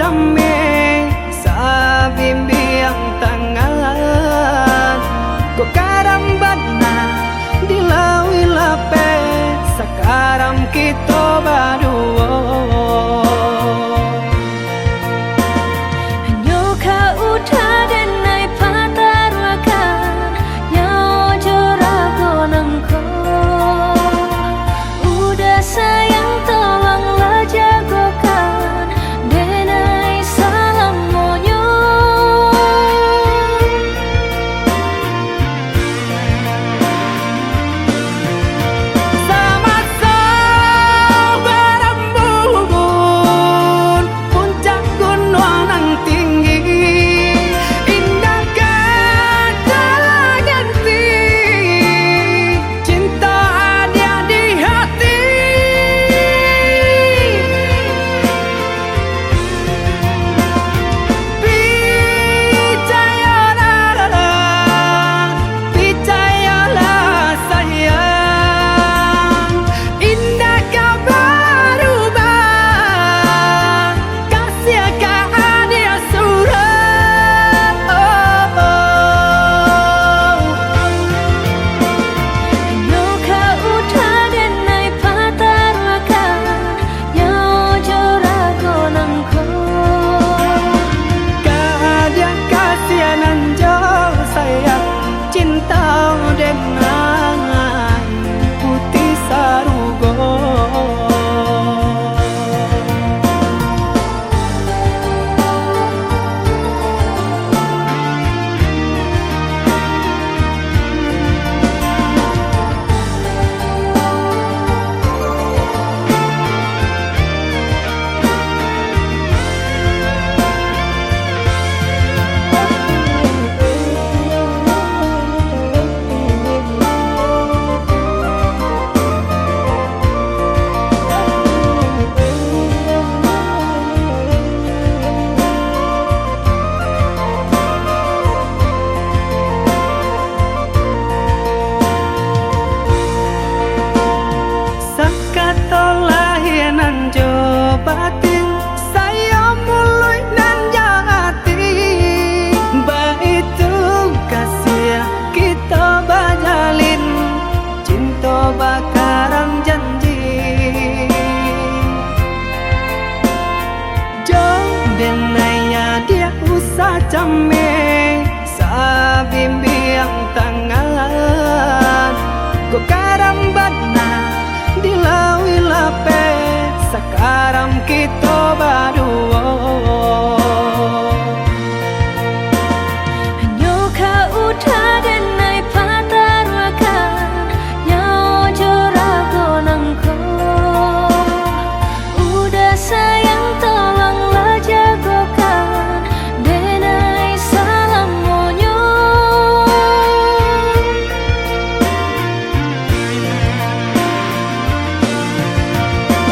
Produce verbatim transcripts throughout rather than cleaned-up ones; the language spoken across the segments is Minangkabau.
Ameh sabimbiang tangan, ko karam bana di lauik lapeh, sakaram kito baduo. Hanyo ka udah denai pataruahkan, nyawa jo rago nangko. Udah sayang, tolonglah jagokan, denai salamonyo. Samaso barambun puncak gunuang nan tinggi, indak ka talaganti cinto adiak di hati. Picayolah, picayolah sayang, indak ka barubah, kasiah ka adiak surang. Hanyo ka udah denai pataruahkan, nyawa jo rago nangko. Ka adiak kasianan jo sayang, cinto denai putih sarugo. Sakato lahia nan jo batin, sayo muluik nan jo ati, baitu kasiah kito bajalin, cinto bakaram janji. Jo denai adiak usah cameh, sabimbiang tangan, ko karam bana di lauik lapeh, sakaram kito baduo. Hanyo ka udah denai pataruahkan, nyawa jo rago nangko. Udah sayang, tolonglah jagokan, denai salamonyo.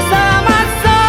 Samaso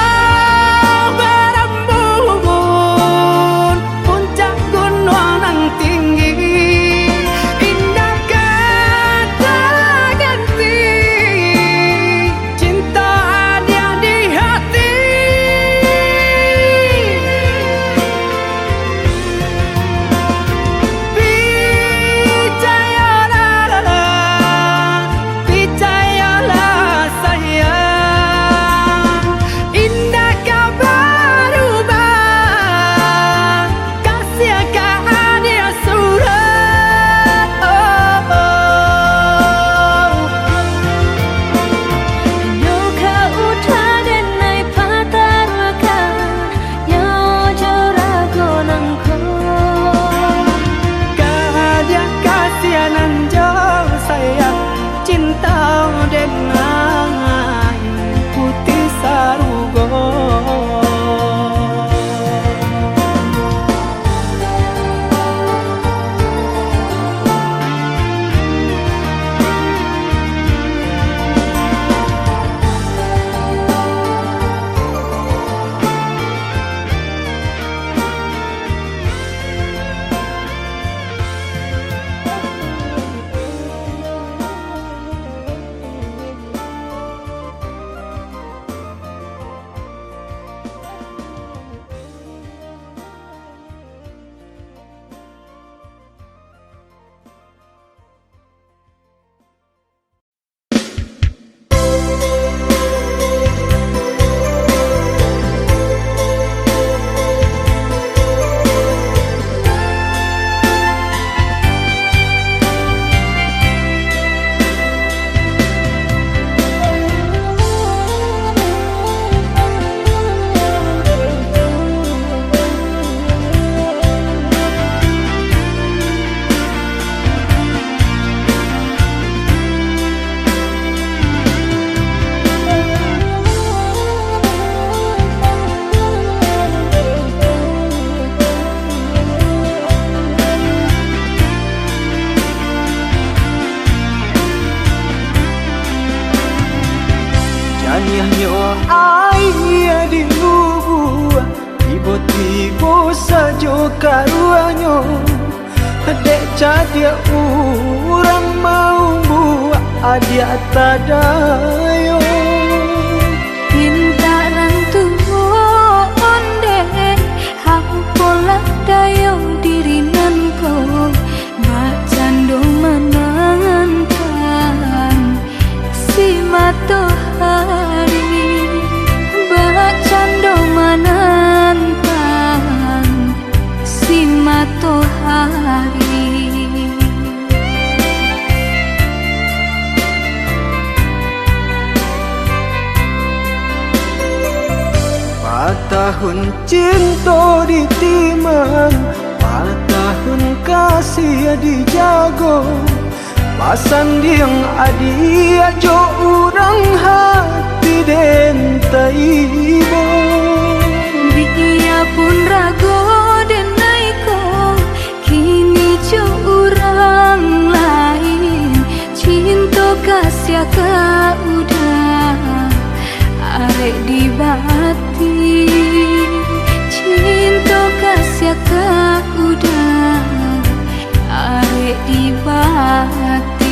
Tangiahnyo aia di lubuak, tibo-tibo sajo karuahnyo. Dek cadiak urang maumbuak adiak tadayo. Pintaran tuo ondeh, apolah dayo diri nan ko, bak cando manantang si matohari, bak cando manantang si matohari. Patahun cinto ditimang, patahun kasih dijago. Basandiang adiak jo urang, hati den taibo. Biapun rago den naiko, kini jo urang lain. Cinto kasiah ka uda, arek di bati. Cinto kasiah ka uda, arek di bati.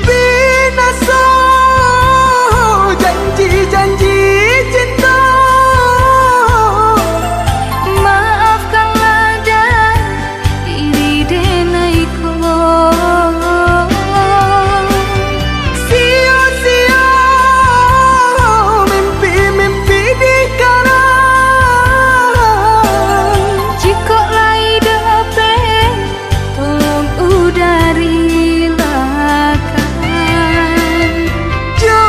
Binaso janji-janji cinto. Maafkanlah dan diri den naiko. Sio-sio mimpi-mimpi dikarang. Jikok lai dapek, tolong uda rilakan. Jo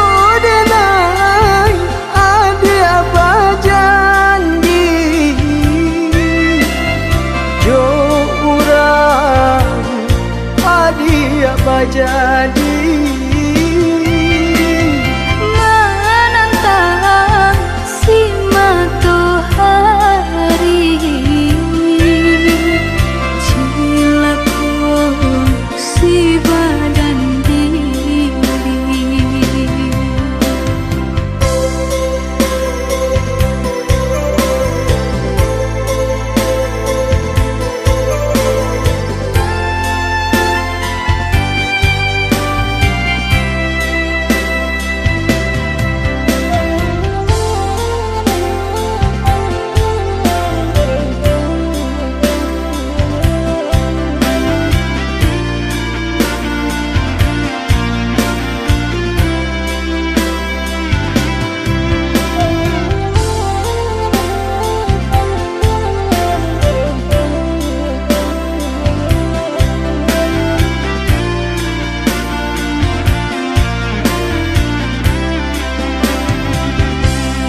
den ai adiak bajanji, jo urang adiak bajadi. Manantang si matohari, cilako si badan diri.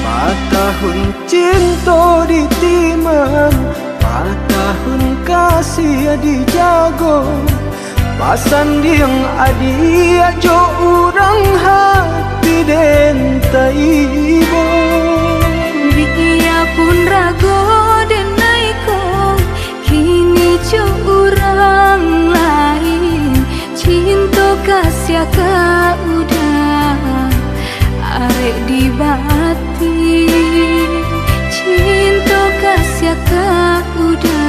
Patahun cinto ditimang, patahun kasih dijago. Basandiang adiak jo urang, hati den taibo. Biapun rago den naiko, kini jo urang lain. Cinto kasiah ka uda, arek di bati. Cinto kasiah ka uda,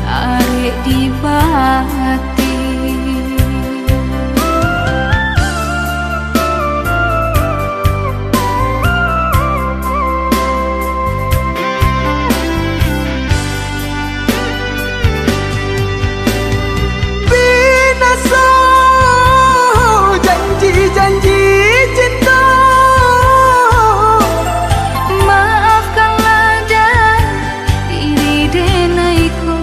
arek di bati. Binaso janji-janji cinto. Maafkanlah dan diri den naiko.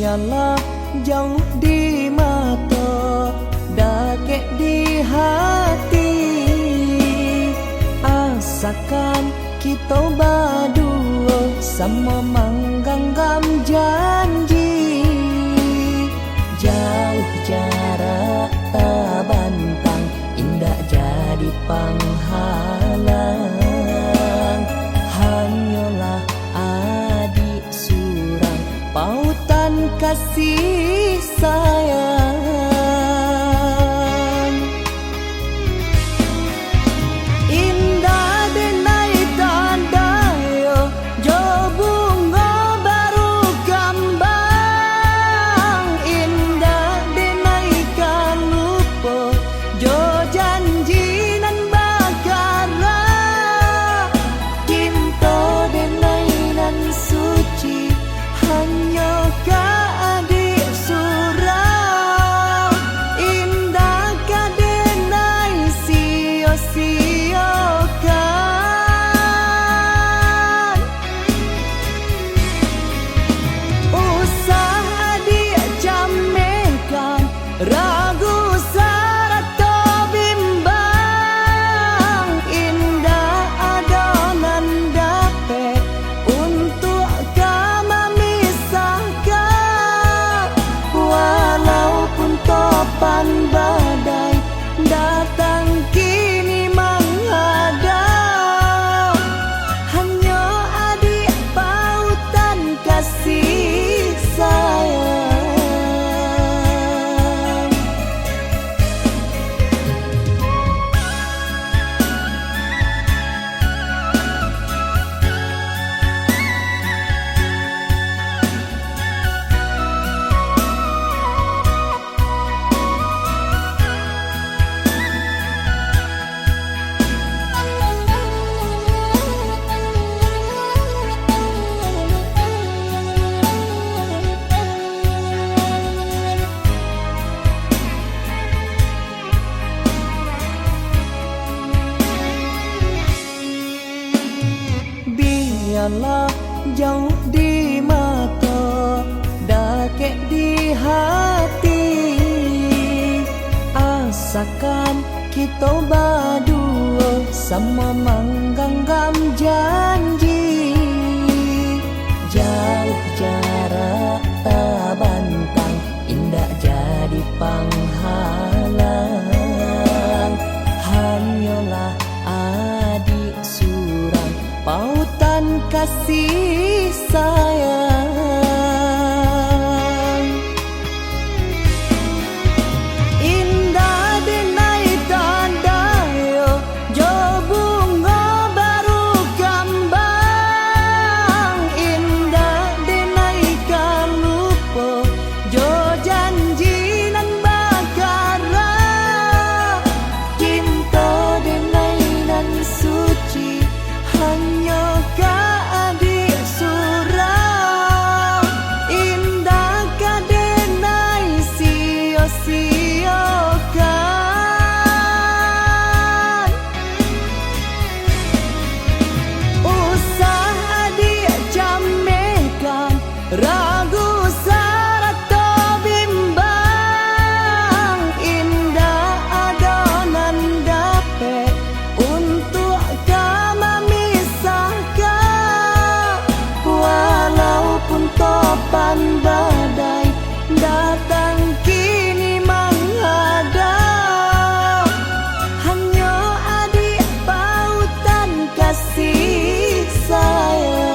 Alah jauh di mato, dakek di hati. Asakan kito baduo samo mangganggam janji. Jauh jarak tabantang, indak jadi panghalang. Hanyolah adik surang, pautan kasih sayang. Indak denai tadayo jo bungo baru kambang, indak denai ka lupo jo janji nan bakara. Cinto denai nan suci, hanyo ka adik surang, indak ka denai sio-siokan. Usah adik camehkan, ragu sarato bimbang, indak ado nan dapek untuak ka mamisahkan. Walaupun topan badai datang kini manghadang, hanyo adik pautan kasih sayang. Bialah jauh di mato, dakek di hati. Asakan kito baduo samo mangganggam janji. Jauh jarak tabantang, indak jadi panghalang. Hanyolah adik surang, pautan kasih sayang. Indak denai tadayo jo bungo baru kambang, indak denai ka lupo jo janji nan bakara. Cinto denai nan suci, hanyo ka adik surang, indak ka denai sio-siokan. Usah adik camehkan, ragu sarato bimbang, indak ado nan dapek untuak ka mamisahkan. Walaupun topan badai datang kini manghadang, hanyo adik pautan kasih sayang.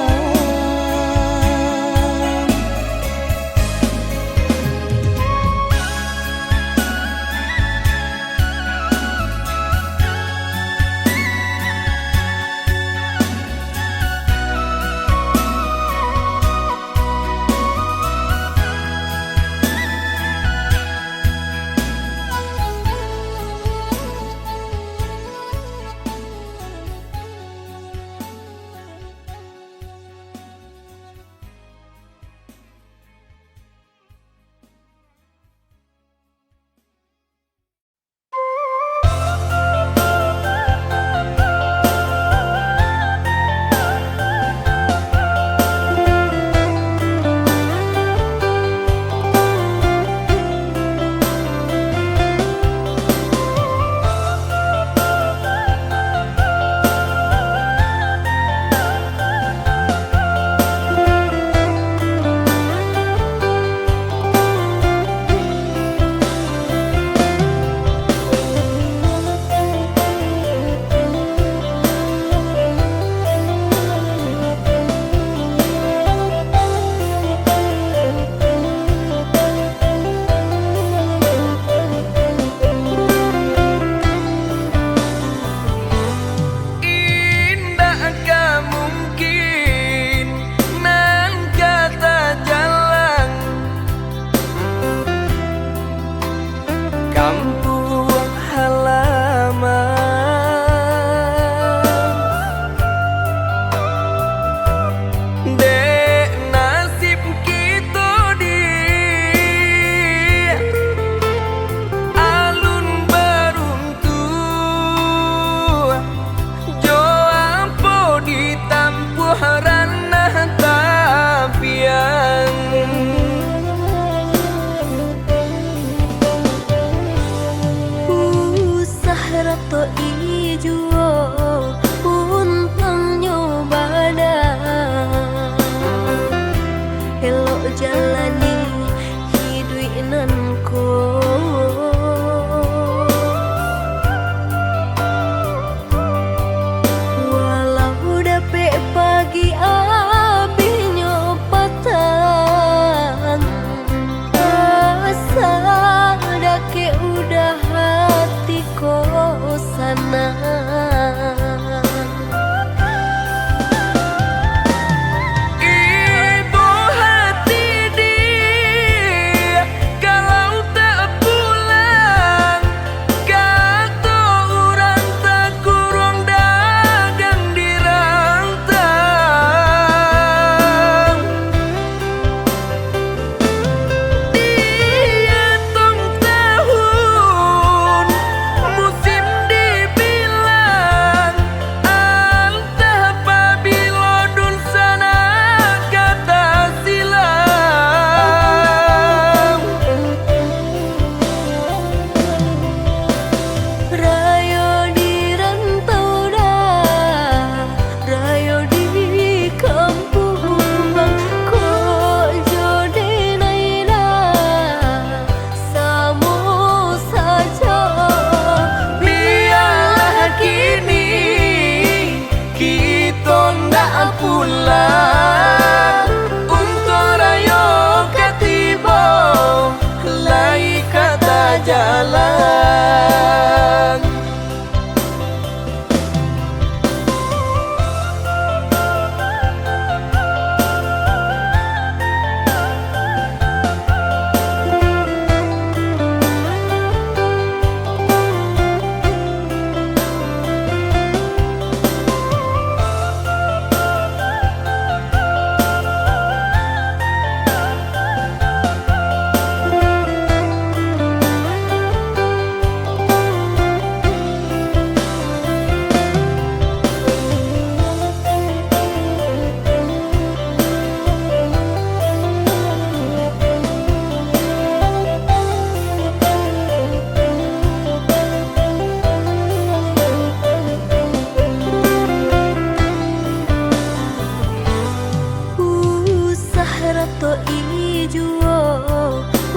Sato ijuo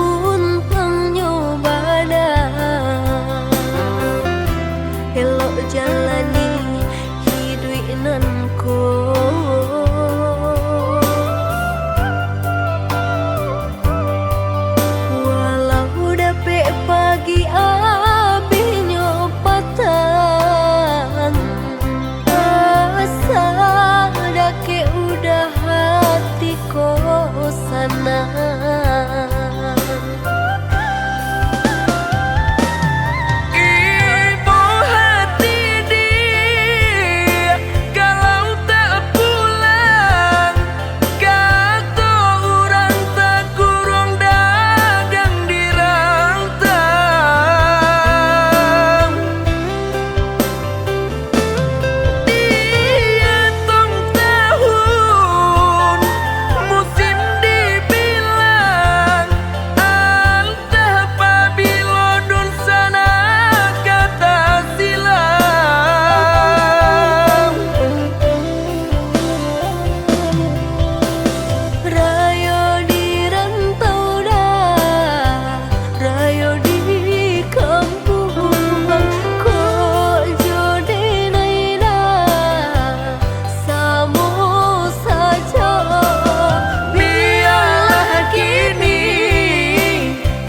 untuangnyo bana, elok jalani hiduik nan ko. Walau dapek pagi abihnyo patang, asa dakek udah hati ko sanang. Ibo hati diak kalau tak pulang, kato urang takuruang dagang di rantang. Diatong tahun musim dibilang, antah pabilo dunsanak ka tasilang. Rayo di rantau dah, rayo di kampuang, kok jo denai dah, samo sajo. Bialah kini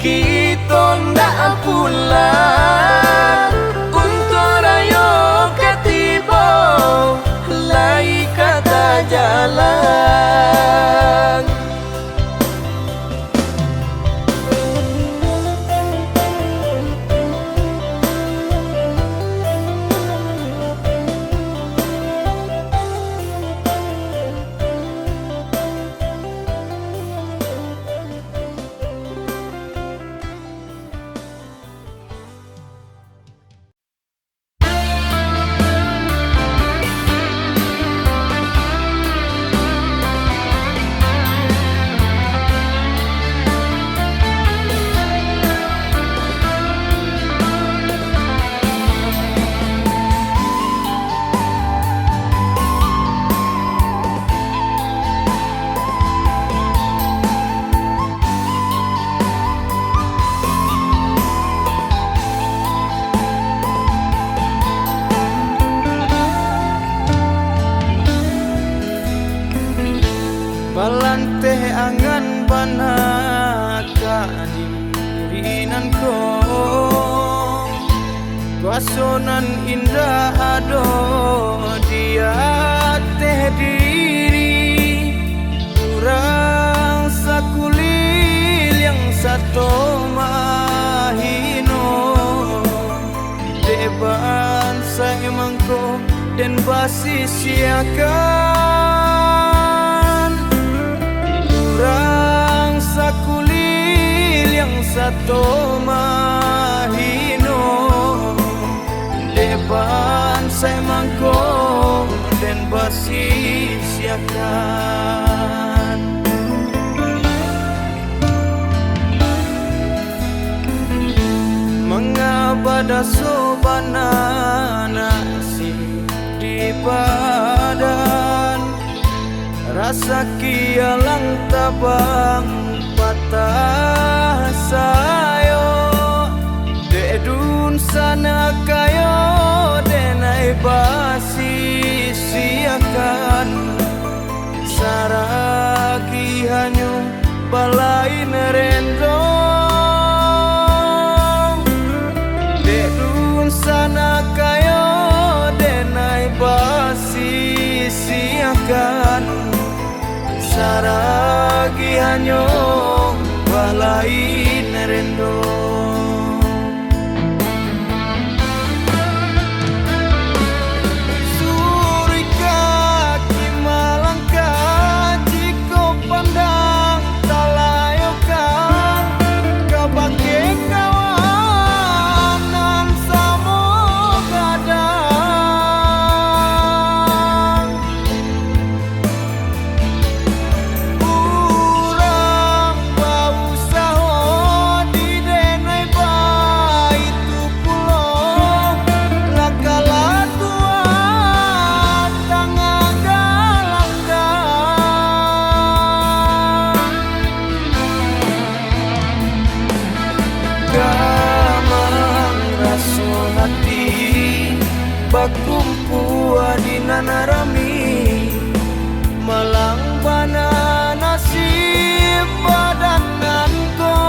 kito ndak pulang, untuang rayo ka tibo, lai ka tajalang. Balanteh angan bana ka diri nan ko. Kuaso nan indak ado di ateh diri, urang sakuliliang sato mahino. Dek bansaik mangko den basisiakan, urang sakuliliang sato mahino. Dek bansaik mangko den basisiakan. Manga badaso bana nasib di padan, rasaki alang tabang patah sayo. Dek dunsanak kayo denai basisiakan, saragiahnyo balain rendo. Dek dunsanak kayo denai basisiakan, saragiahnyo balain rendo. Suruik kaki malangkah, jiko pandang talayokan, kabake kawan nan samo gadang. Urang bausaho di den nan rami, malang bana nasib badan nan ko.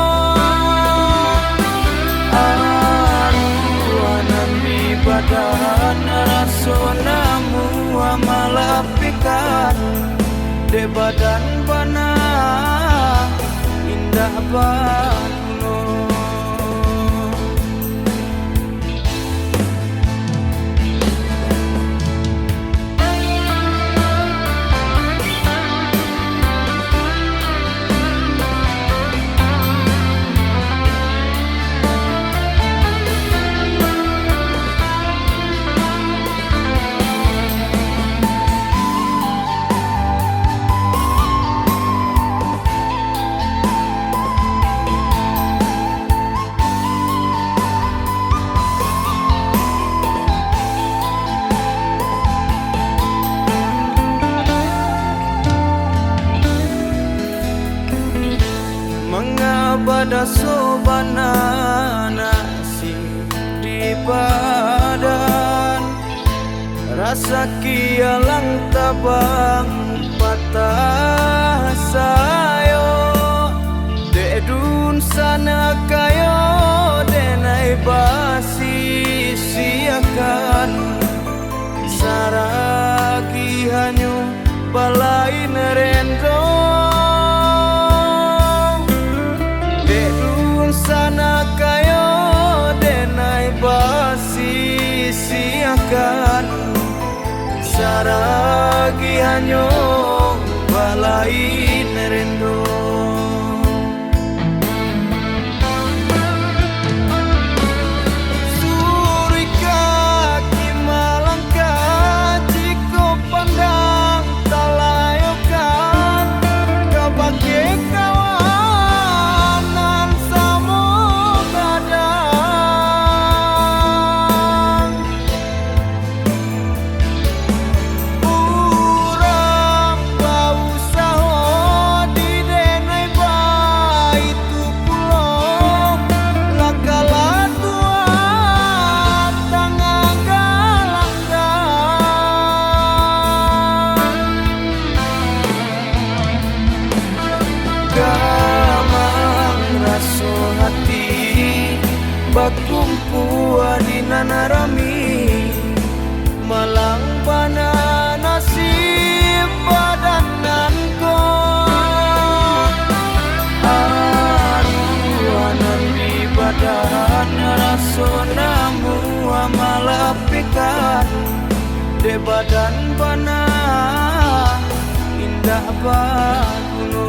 Aduh, nan di badan raso namuah malapikan, dek badan bana indak baguno. Manga badaso bana nasib di badan, rasaki alang tabang patah sayo. Dek dunsanak kayo denai basisiakan, saragihanyo balain rendo. Dek dunsanak kayo denai basisiakan, saragihanyo balain rendo. Suruik kaki malangkah, jikok pandang talayokan, kabake kawan nan samo badan. Urang bausaho di denai baitu pulo, lah kalah Tuhan tangah galanggang. Gamang raso hati bakumpua di nan rami, malang bana nasib badan nan ko. Aduh, nan di badan raso namuah malapikan, dek badan bana indak baguno.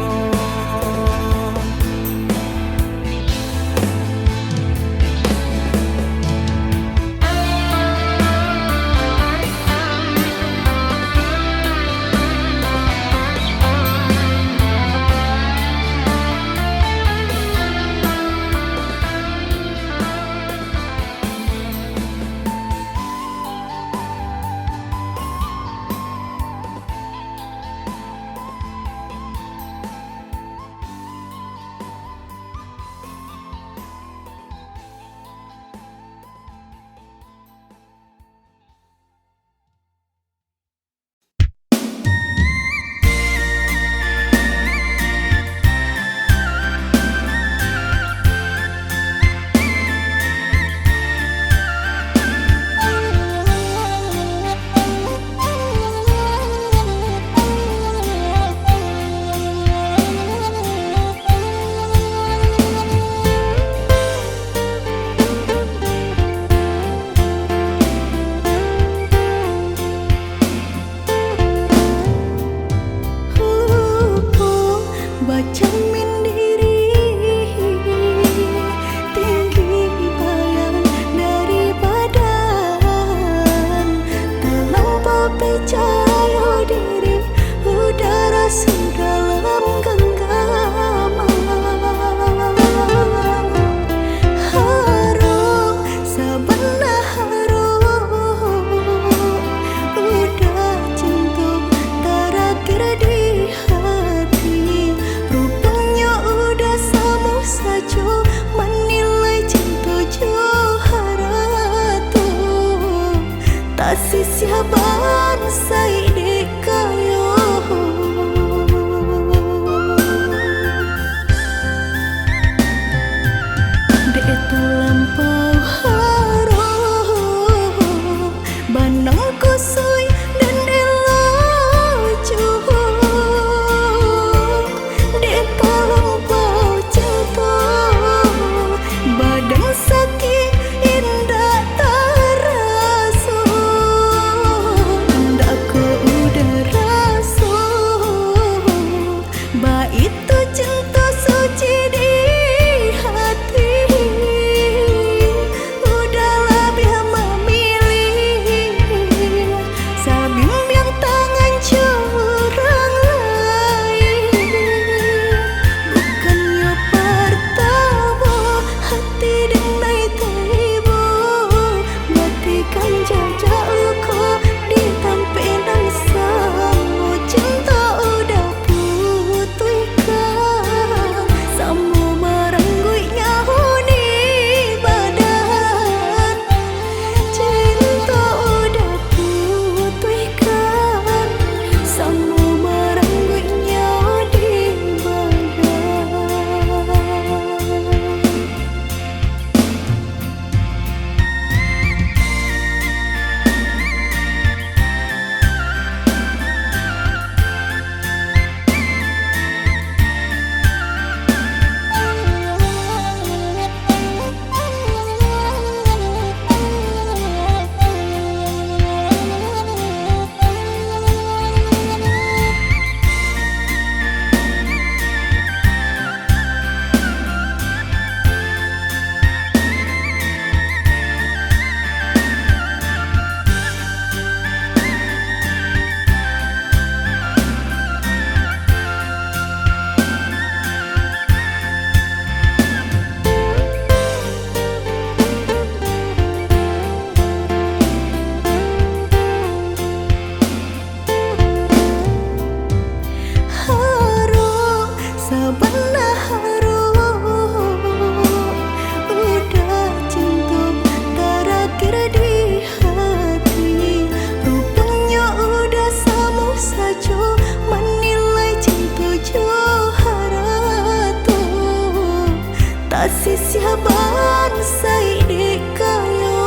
Sisiah bansai dek kayo.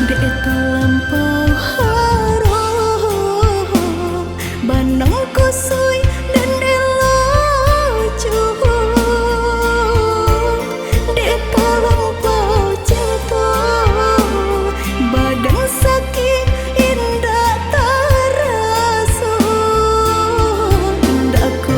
Dek talampau harok, banang kusuik dan dek lojo. Dek talampau cinto, badan sakik indak taraso. Indak ko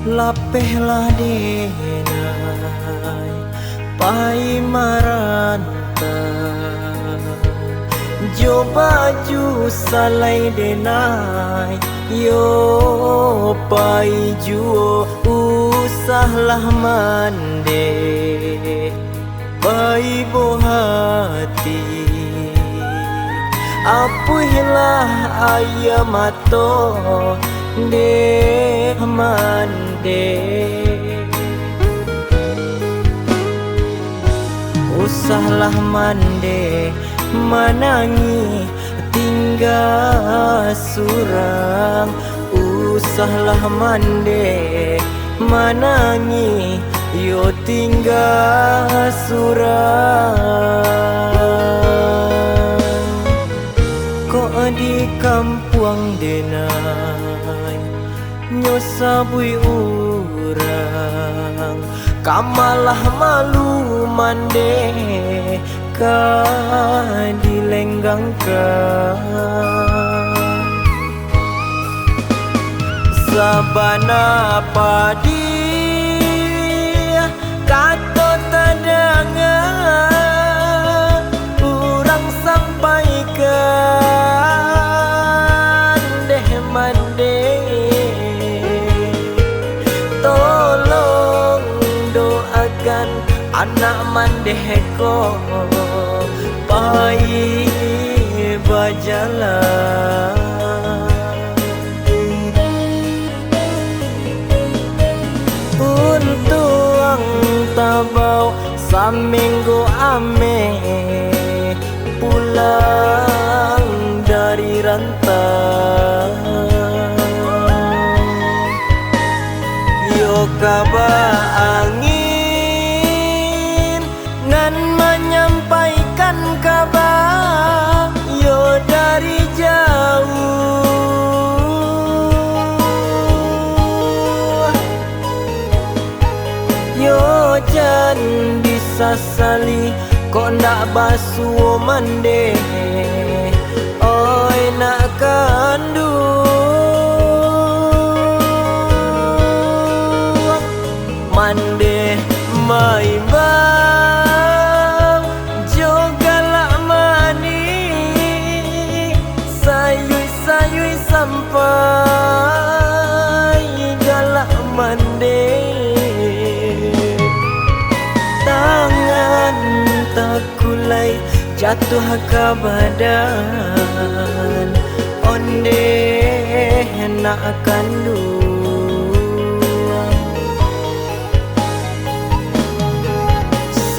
Lapehlah denai pai marantau, jo baju salai denai, yo pai juo, usahlah mandeh baibo hati. Apuihlah aia mato deh mandeh. Usahlah mandeh manangih tingga surang. Usahlah mandeh manangih yo tingga surang. Kok di kampuang denai nyo sabuik urang, ka malah malu mandeh ka dilenggangkan. Sabana padi kato tadanga, urang sampaikan deh mandeh. Tolong doakan anak mandeh ko pai bajalan. Untuang tabau saminggu ameh pulang dari rantau. Yo kaba angin nan manyampaikan kaba yo dari jauah. Yo jan disasali, kok ndak basuo mandeh, oi nak kanduang. Mandeh maimbau jo galak manih, sayuik-sayuik sampai galak mandeh. Tangan takulai jatuah ka badan, ondeh nak kanduang.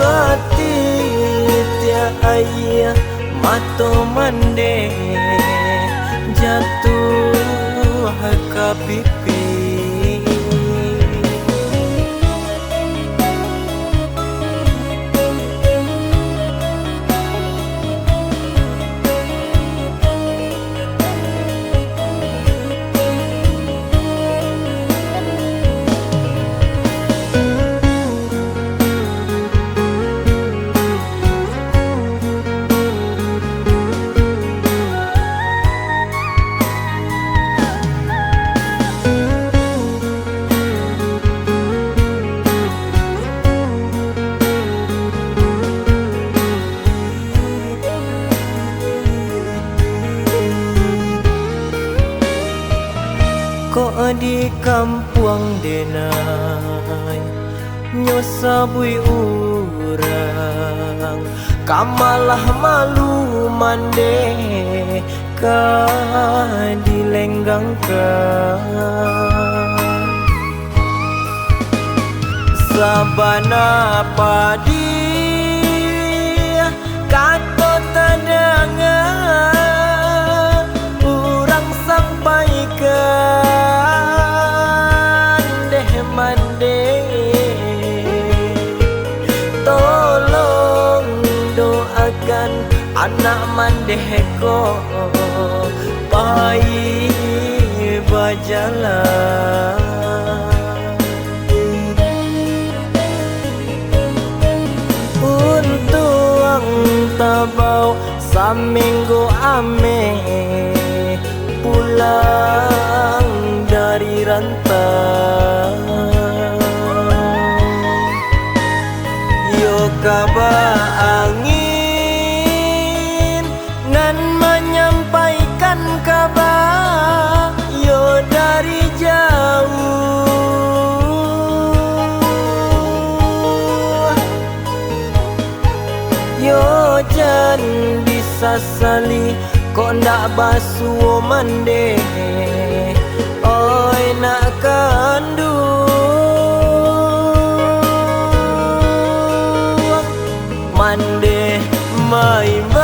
Satitiak aia mato mandeh jatuah ka pipi. Kok di kampuang denai nyo sabuik urang, ka malah malu mandeh ka dilenggangkan. Sabana padi kato tadanga, urang sampaikan deh mandeh. Tolong doakan anak mandeh ko pai bajalan. Untuang tabau saminggu ameh pulang dari rantau. Yo kaba angin nan manyampaikan kaba yo dari jauah. Yo jan disasali, kok ndak basuo mandeh, oi nak kanduang. Mandeh maimbau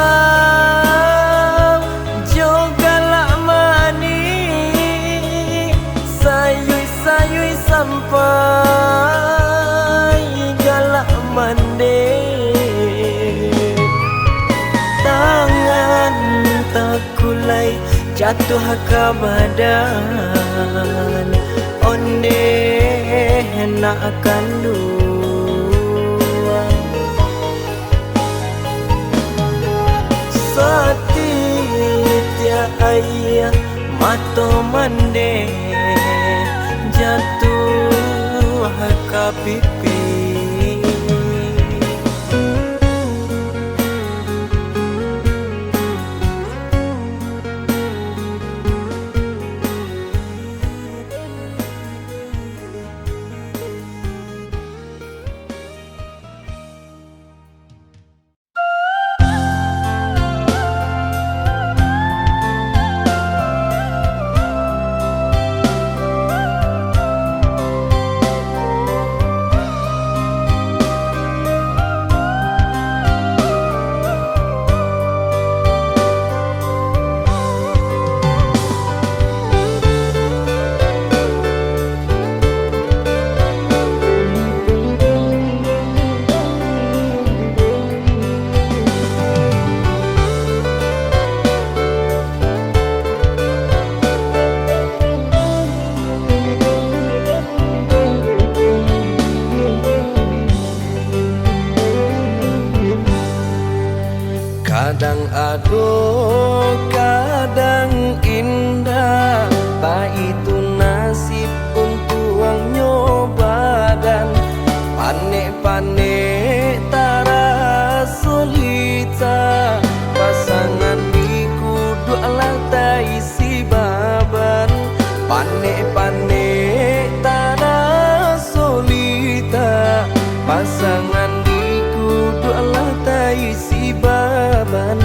jo galak manih, sayuik-sayuik sampai galak mandeh. Tangan takulai jatuah ka badan, ondeh nak kanduang. Satitiak aia mato mandeh jatuah ka pipi. Kadang ado, kadang indak, baitu nasib untuangnyo badan. Panek-panek taraso lita, pasangan di kuduak lah taisi baban. Panek-panek taraso lita, pasangan di kuduak lah taisi baban.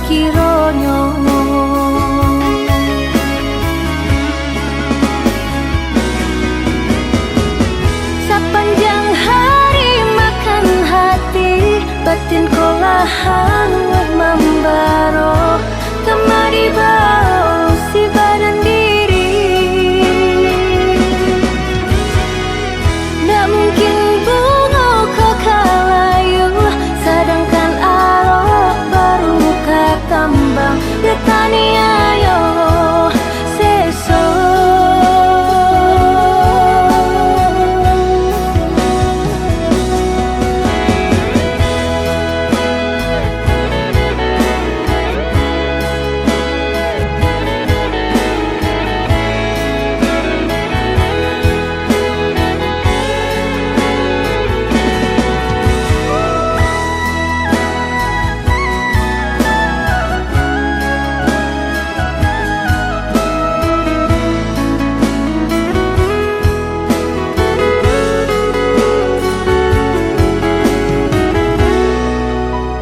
Kironyo sapanjang hari makan hati, batin ko lah hanguih mambaro, kamari bao si badan diri. Ndak mungkin bungo ko ka layu, sadangkan arok baru ka kambang, ditaniayo seso.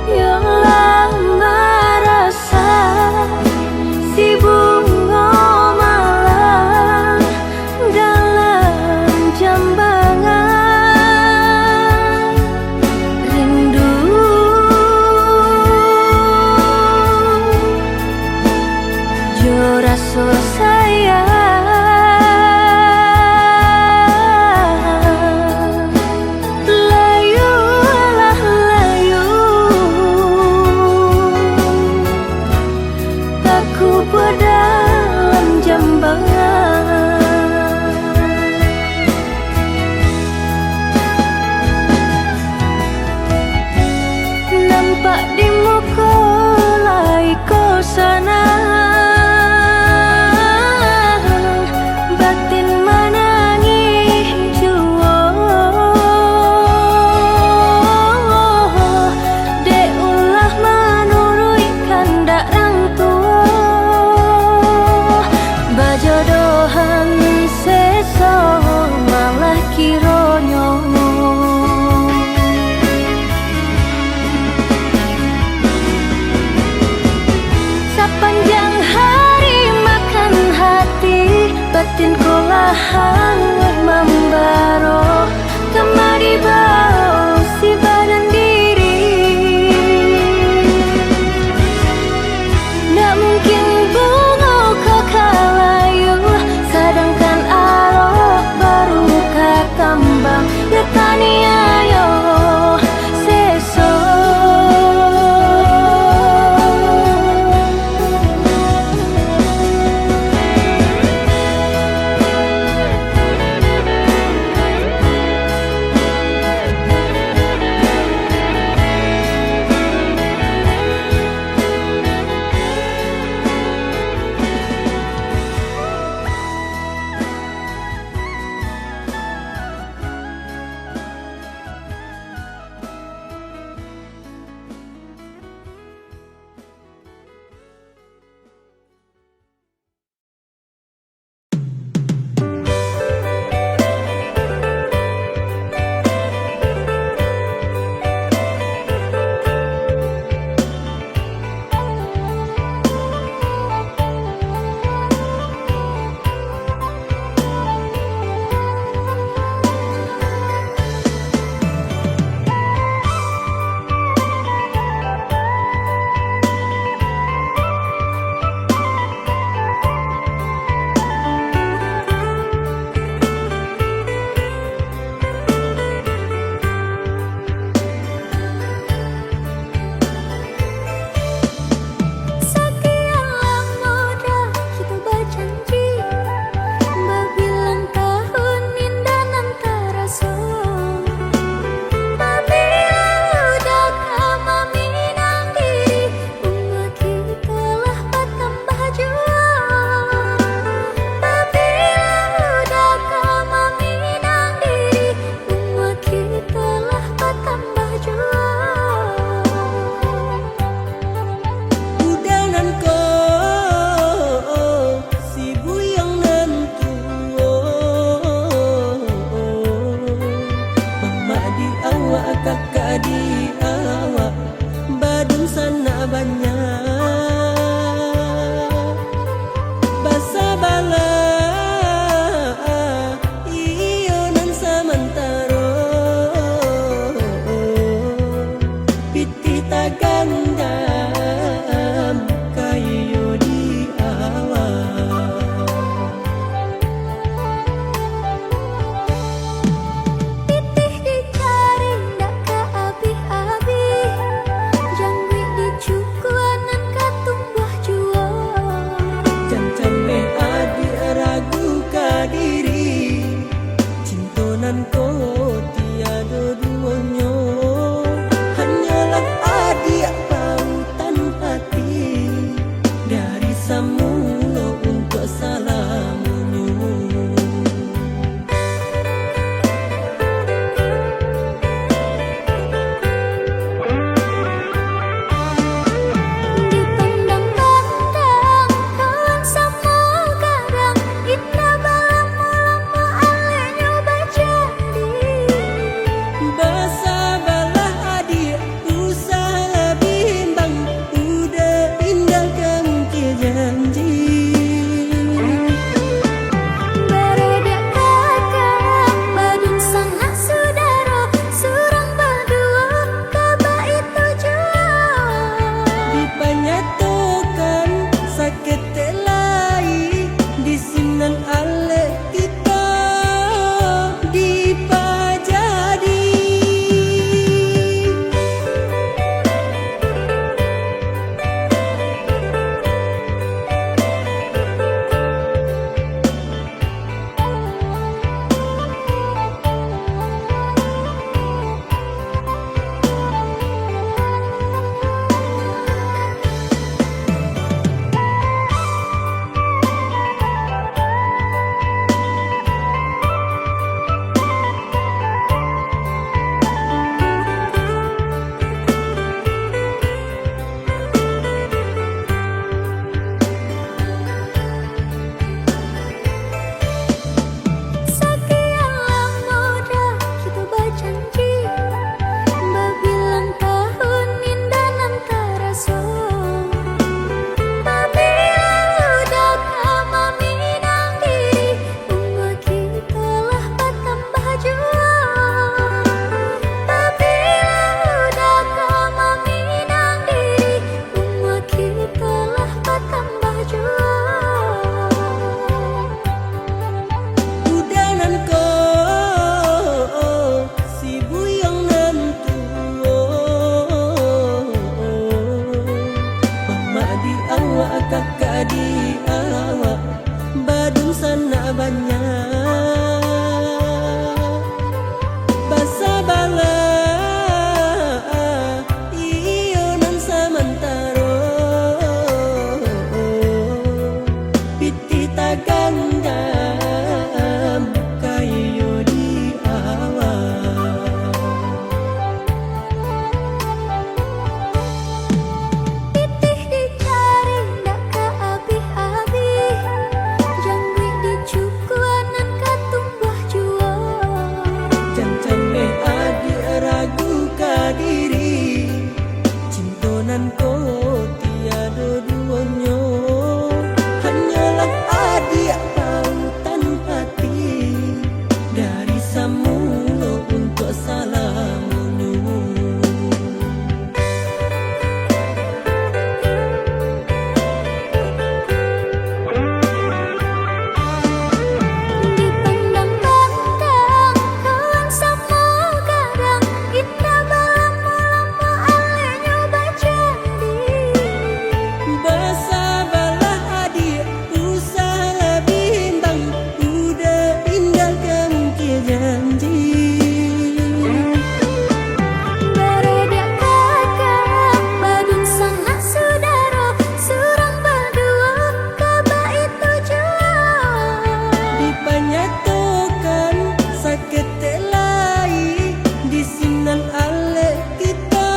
Yo lah marasa si bungo malang dalam jambangan, rindu jo raso sayang. Layu lah layu, takubua dalam jambangan. Nampak di muko lai ko sanang. Kakak di awak badunsanak banyak, basabalah iyo nan samantaro. Pitih taganggam, kayo di awak. Pitih dicari ndak ka abih-abih, jangguik dicukua nan ka tumbuah juo. Jan cameh adiak ragu ka diri, cinto nan ko tiado duonyo, hanyolah adiak pautan hati, dari samulo untuak salamonyo. Dipandang-pandang kawan samo gadang, indak balamo-lamo aleknyo bajadi. Basabalah adiak, usahlah bimbang, udah indak ka mungkir janji. Baradiak kakak, badunsanak sudaro, surang baduo ka baitu juo. Dipanyatokan saketek lai, di sinan alek kito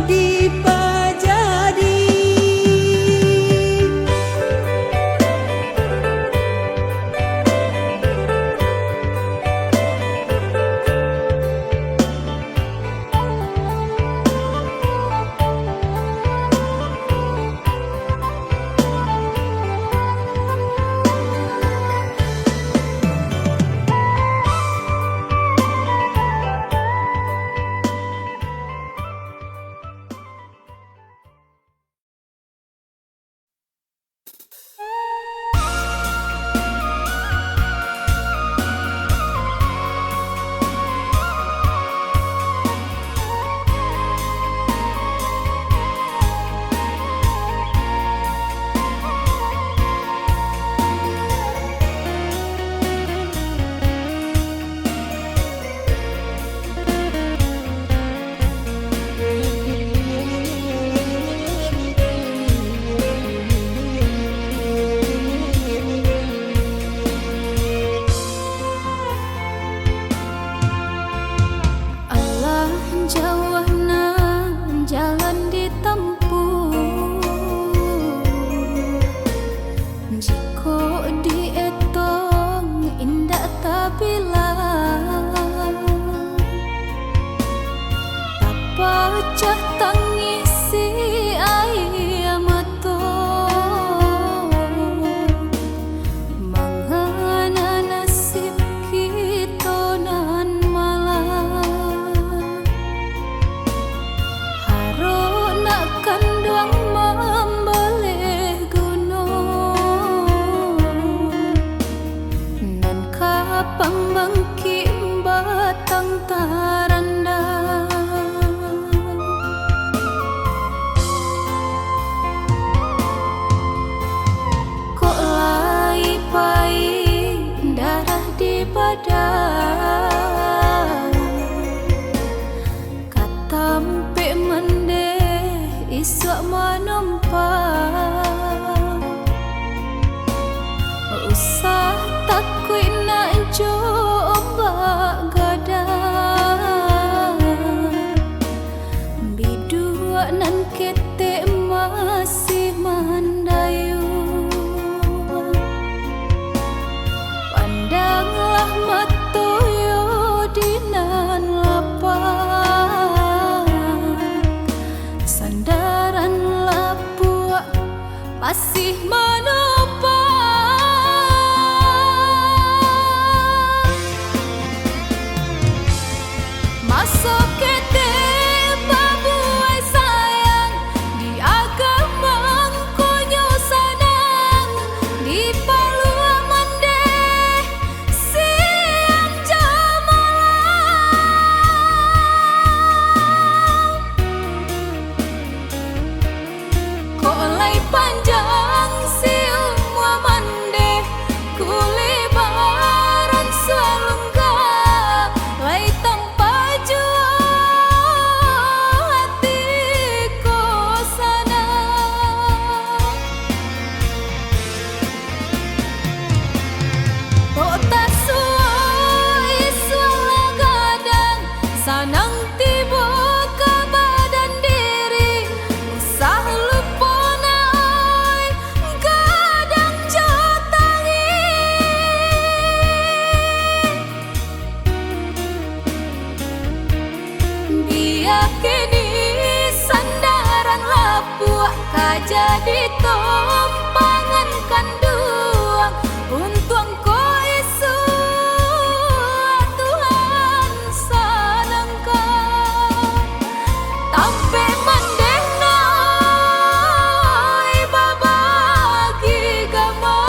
dipajadi. Alah jauah nan jalan ditampuah, jikok dietong indak tabilang. Tapacah tangisi aia mato, mangana nasib kito nan malang. Harok nak kanduang mambaleh gunuang, nan ka pambangkik batang tarandam. Kok lai paik darah di badan, ka tampek mandeh isuak manumpang. Usah takuik nak jo ombak gadang, biduak nan ketek masih mandayuang. Pandanglah mato yo di nan lapang, sandaran lapuak masih manumpang. Maso ketek babuai sayang, di agak mangkonyo sanang, di paluah mandeh siang jo malam. Kok lai Panjang si umua mandeh, kulebaran salungga, lai tampak juo ati ko sanang. Kok tasuo isuak lah gadang, sanang tibo ka badan diri, usah lupo na oi, gadang jo tangih. Bia kini sandaran lapuak ka jadi tompangan kanduang, untuang ko isuak Tuhan sanangkan. Tampek mandeh na oi babagi gama.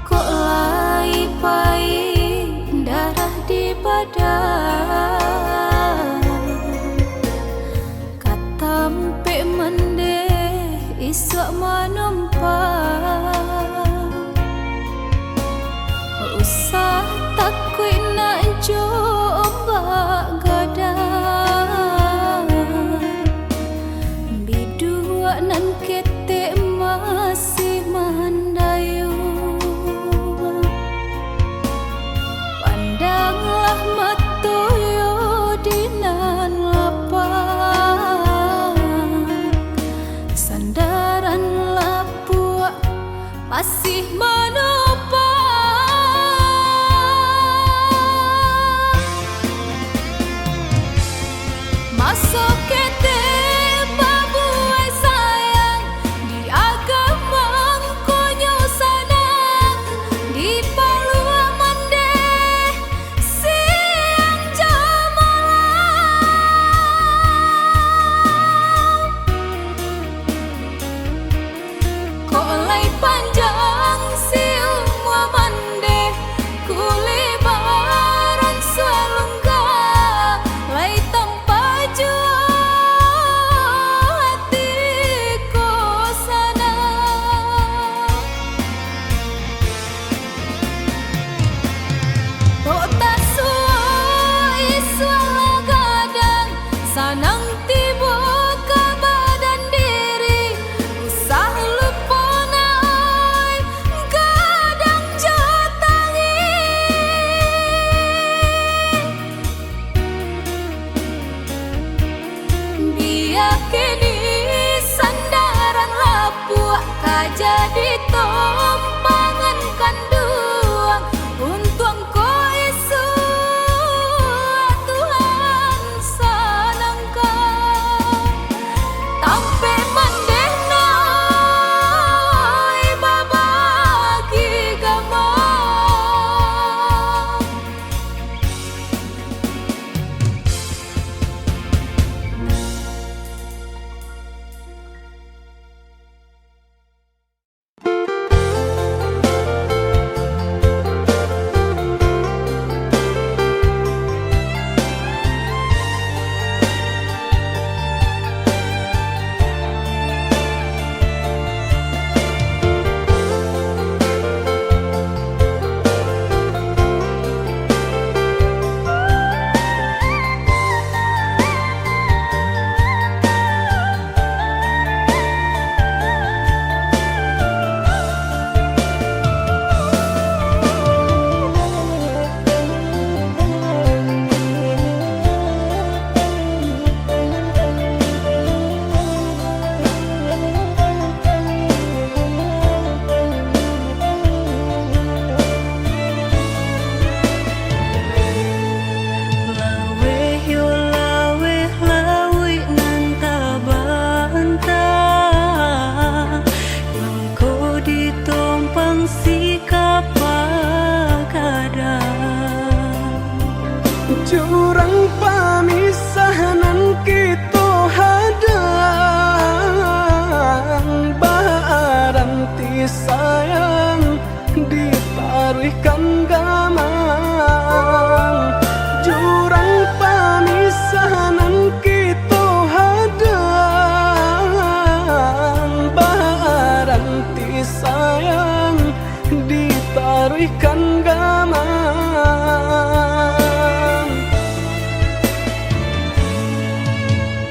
Kok lai paik darah di badan, ka tampek mandeh isuak manumpang. Usah takuik nak jo ombak gadang, biduak nan ketek masih mandayuang. Pandanglah mato yo di nan lapang, sandaran lapuak masih manopang. Maso ketek babuwai sayang, di agama ngkonyo sanang, di paluah mandeh siang jo malam. Kok lai panjang si Kan gamang, jurang pamisah nan kito hadang, baranti sayang ditaruihkan gamang.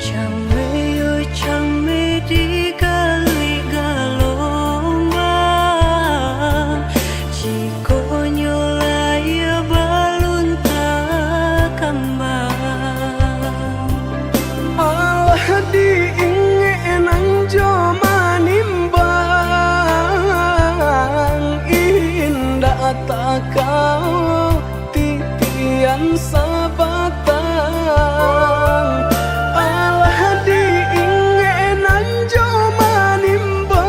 Cameh yo cameh digaluik galombang, cikonyo layia balun takambang. Alah diingek nan jo manimbang, indak takao titian sabatang. Alah diingek nan jo manimbang,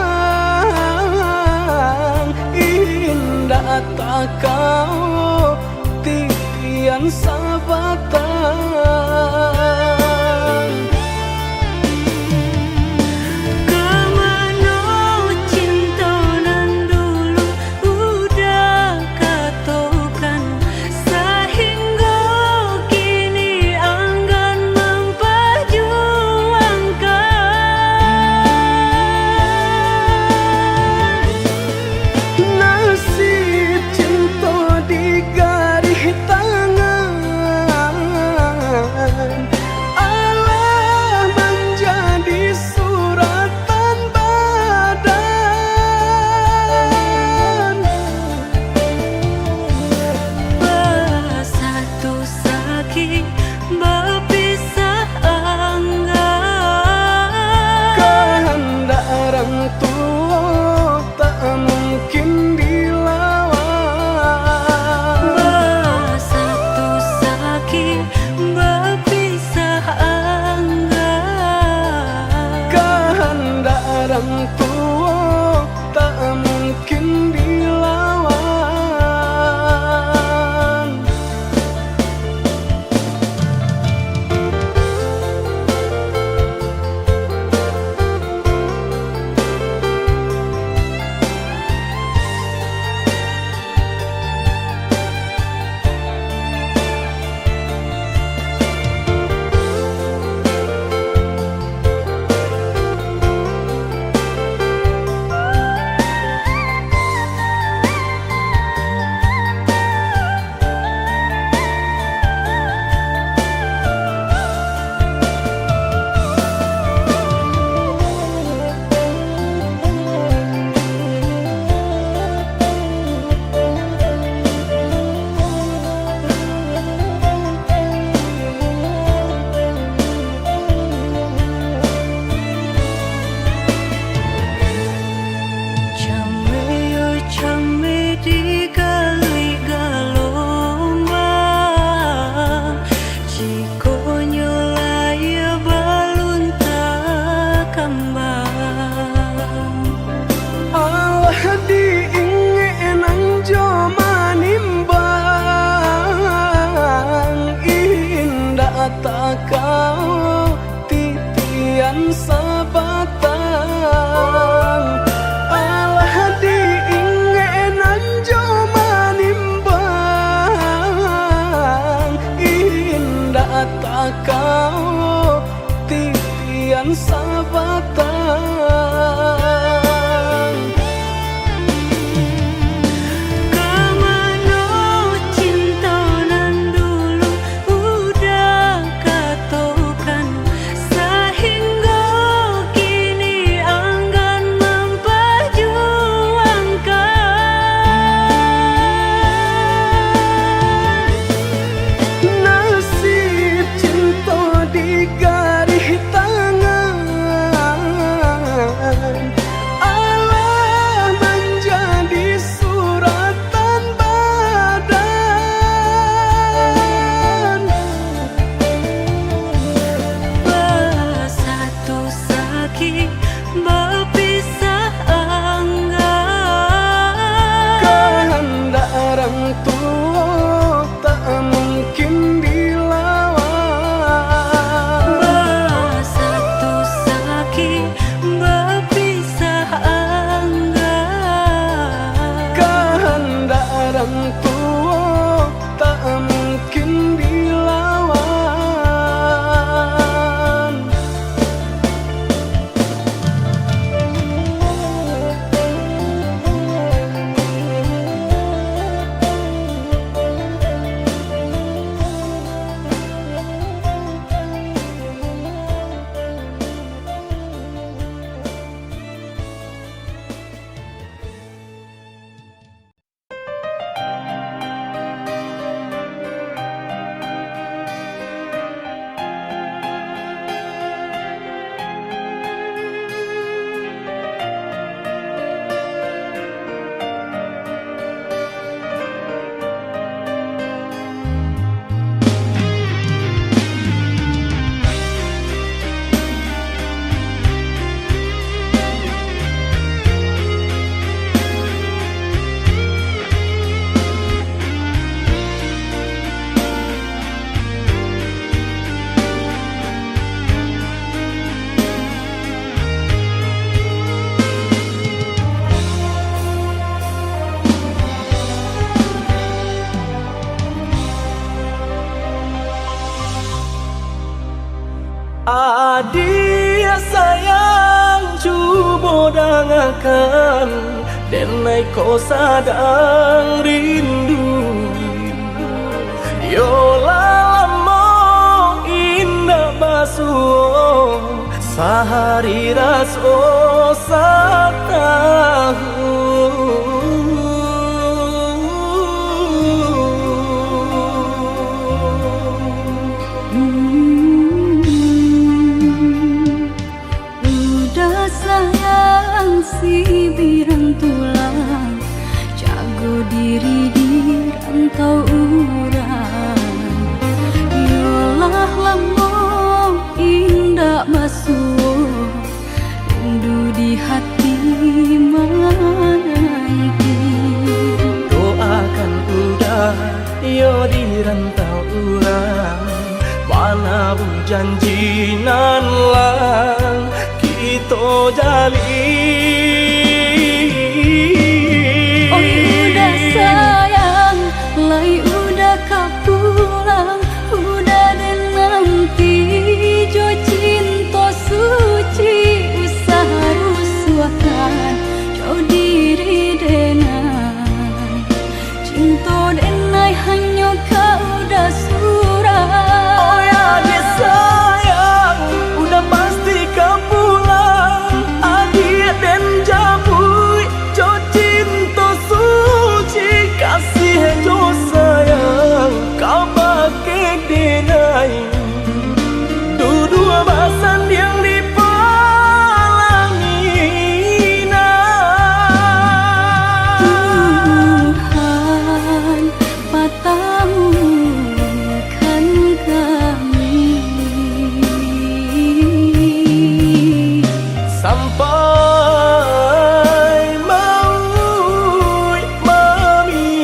indak takao titian sabatang. Ka mano cinto nan dulu udah katokan, sahinggo kini anggan mampajuangkan? Nasib cinto di garih tangan, Adiak sayang, cubo dangakan, denai ko sadang rindu. Yo lah lamo indak basuo, sahari raso satahun. Uda sayang, sibiran tulang, jago diri di rantau urang. Yo lah lamo indak basuo, rindu di hati mananti. Doakan Uda, yo di rantau urang, manabuih janji nan lah kito jalin. Oi Uda sayang, lai Uda ka pulang, Uda den nanti jo cinto suci, usah rusuahkan jo diri denai. Cinto denai hanyo ka Uda surang. Oi adiak sayang, Uda pasti ka pulang. Adiak den jamuik jo cinto suci, kasih jo sayang kabake denai. Duduak basandiang di palaminan. Tuhan patamukan kami sampai mauik mamisahkan.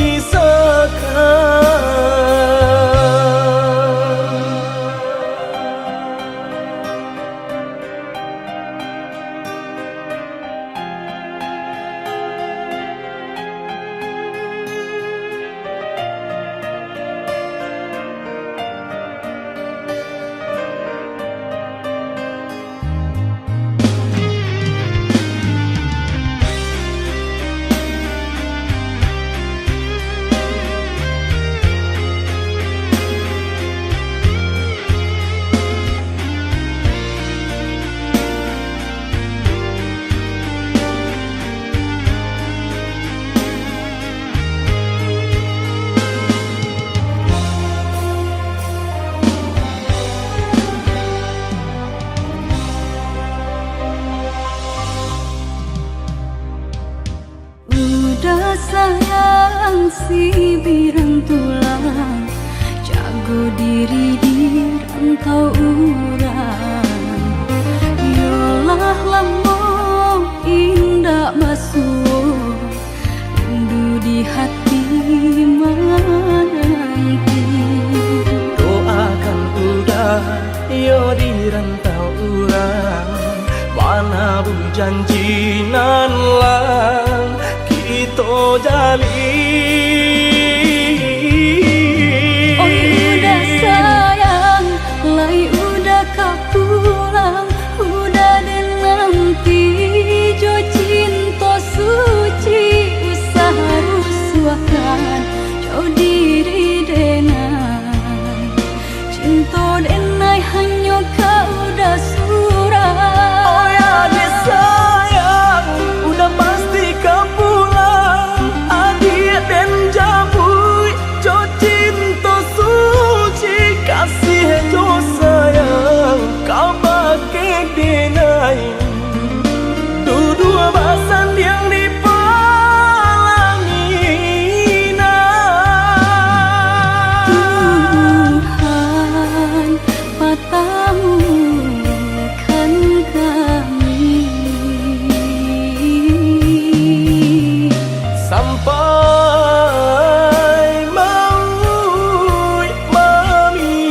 Uda sayang, sibiran tulang, jago diri di rantau urang. Yo lah lamo indak basuo, rindu di hati mananti. Doakan Uda, yo di rantau urang, manabuih janji nan lah kito jalin. Oi Uda sayang, lai Uda ka pulang, Uda den nanti jo cinto suci, usah rusuahkan jo diri denai. Cinto denai hanyo ka Uda surang. Oi adiak sayang, Uda pasti ka pulang. Adiak den jamuik jo cinto suci, kasih jo sayang kabake denai. Duduak basandiang di palaminan. Tuhan patamukan kami sampai mauik mamisahkan.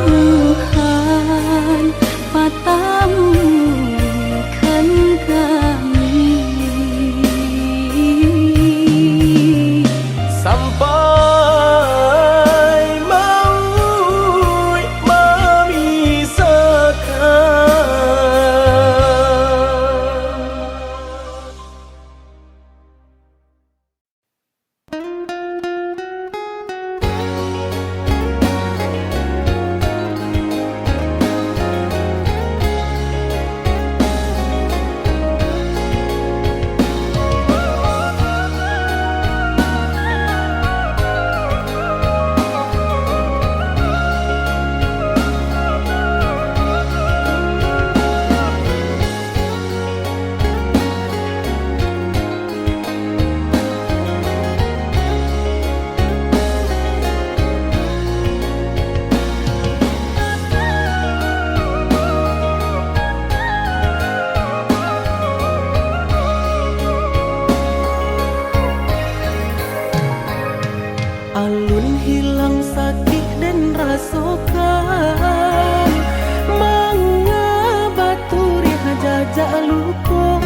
Tuhan patamukan kami sampai mau Luko,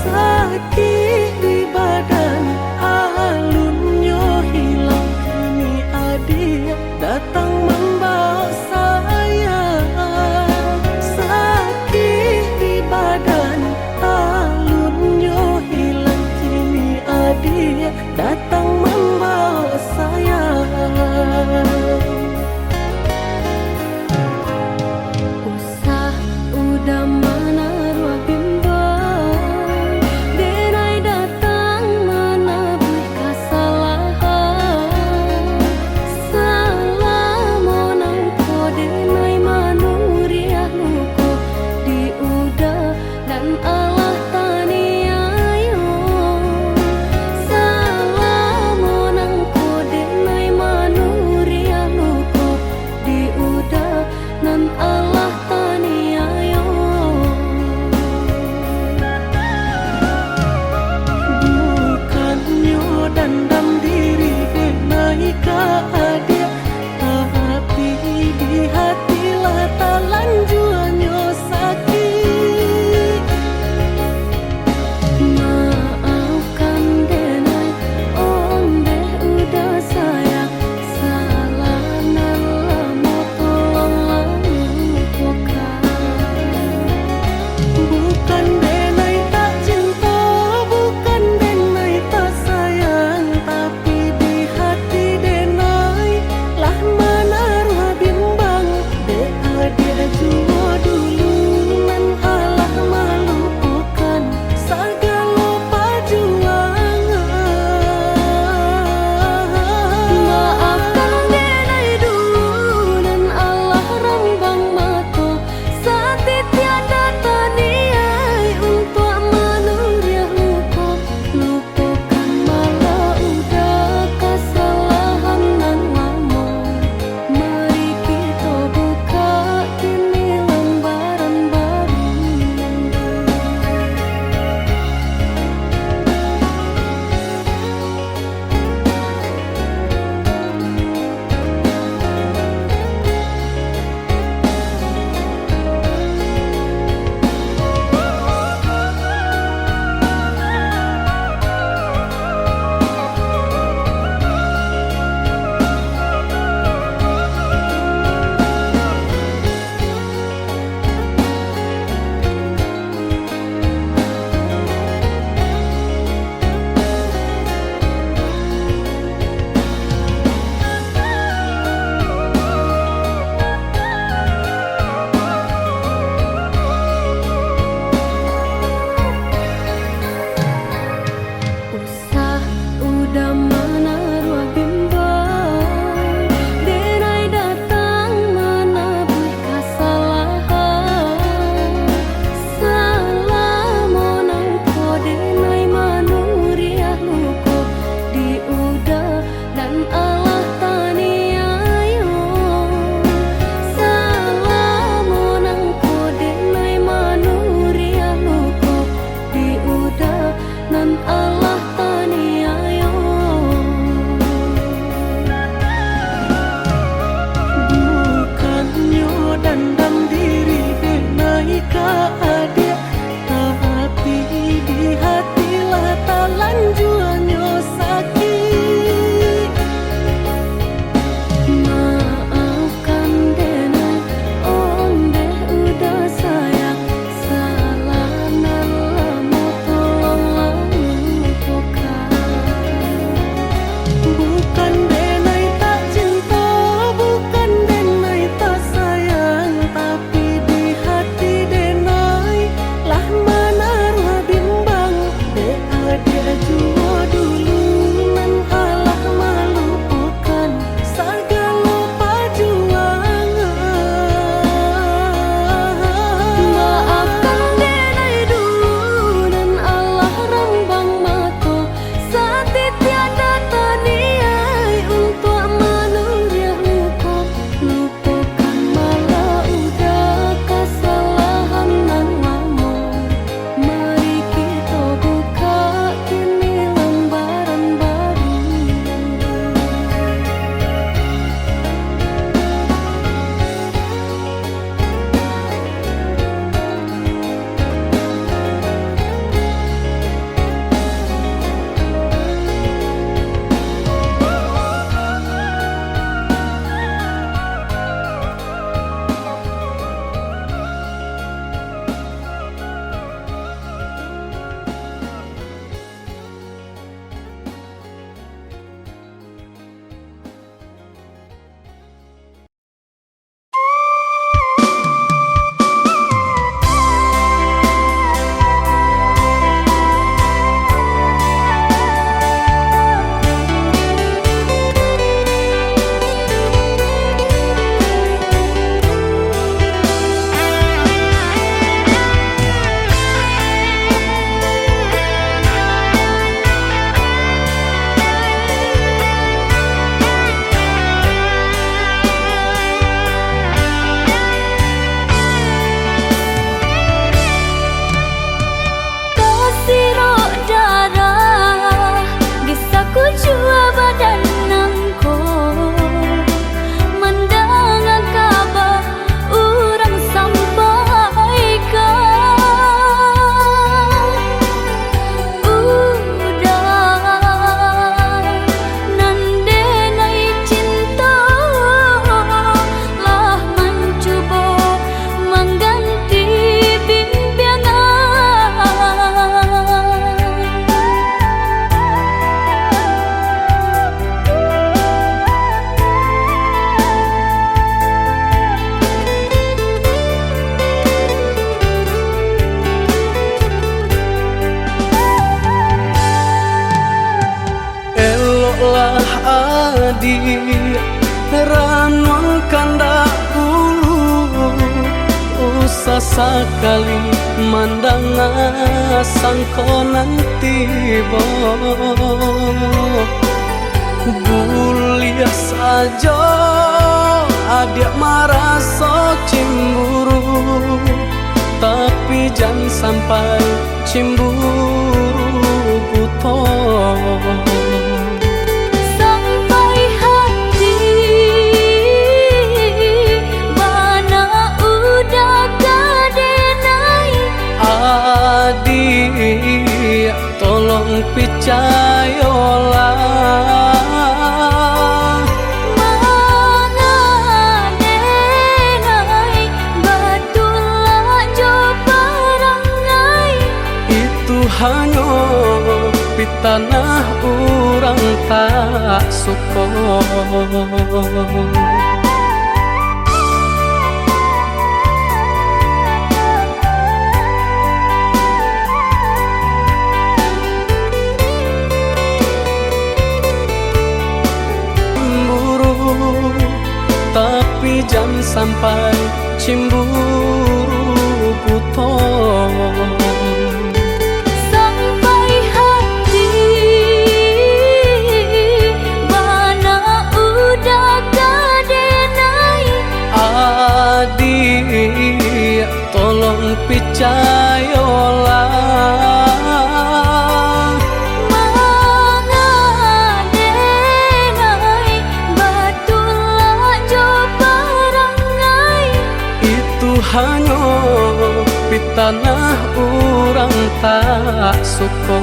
sakik di badan, alunnyo hilang, kini adiak datang mambaok sayang. Sakik di badan, alunnyo hilang, kini adiak datang mambaok sayang. Usah uda manaruah bimbang, denai datang manabuih kasalahan. Salamo nangko denai manuriah luko di uda nan alah taniayo. Salamo Ranuang kandak bulu, usah sakali mandanga sangko nan tibo. Buliah sajo adiak maraso cimburu, tapi jan sampai cimburu buto. Sampai hati bana udah ka denai. Adiak, tolong picayolah. Manga denai, batulak jo parangai. Itu hanyo pitanah urang tak suko. Cemburu, tapi jan sampai cimburu buto. Sampai hati bana udah ka denai. Adiak, tolong picayolah. Manga denai, batulak jo parangai. Itu hanyo pitanah urang tak suko.